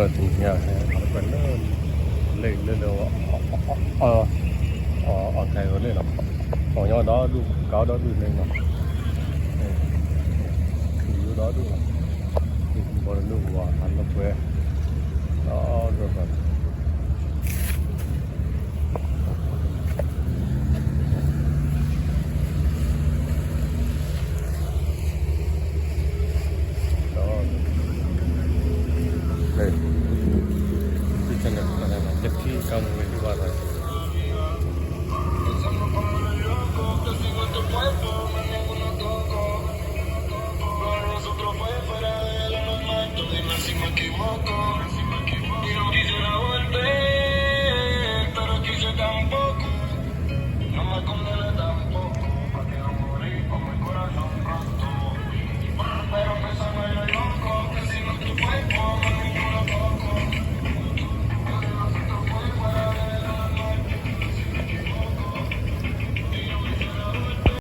တနံၤညါဟဲ ပှၤလၢ လၢလၢ အီၣ် အီၣ် အီၣ်တၢ်အီၣ်လၢနီၤ, ပှၤကညီဒီဒူၣ် ကးဒီဒူၣ်န့ၣ်နီၤ, ခရံာ်ယိဒီဒူၣ်လီၤ, ဘီတဒူၣ်ဝၤဟးလၢပှဲၤ ဒီဒူၣ် လၢ လၢထံကီၢ်မ့ၢ်ဒံးဘၣ်သး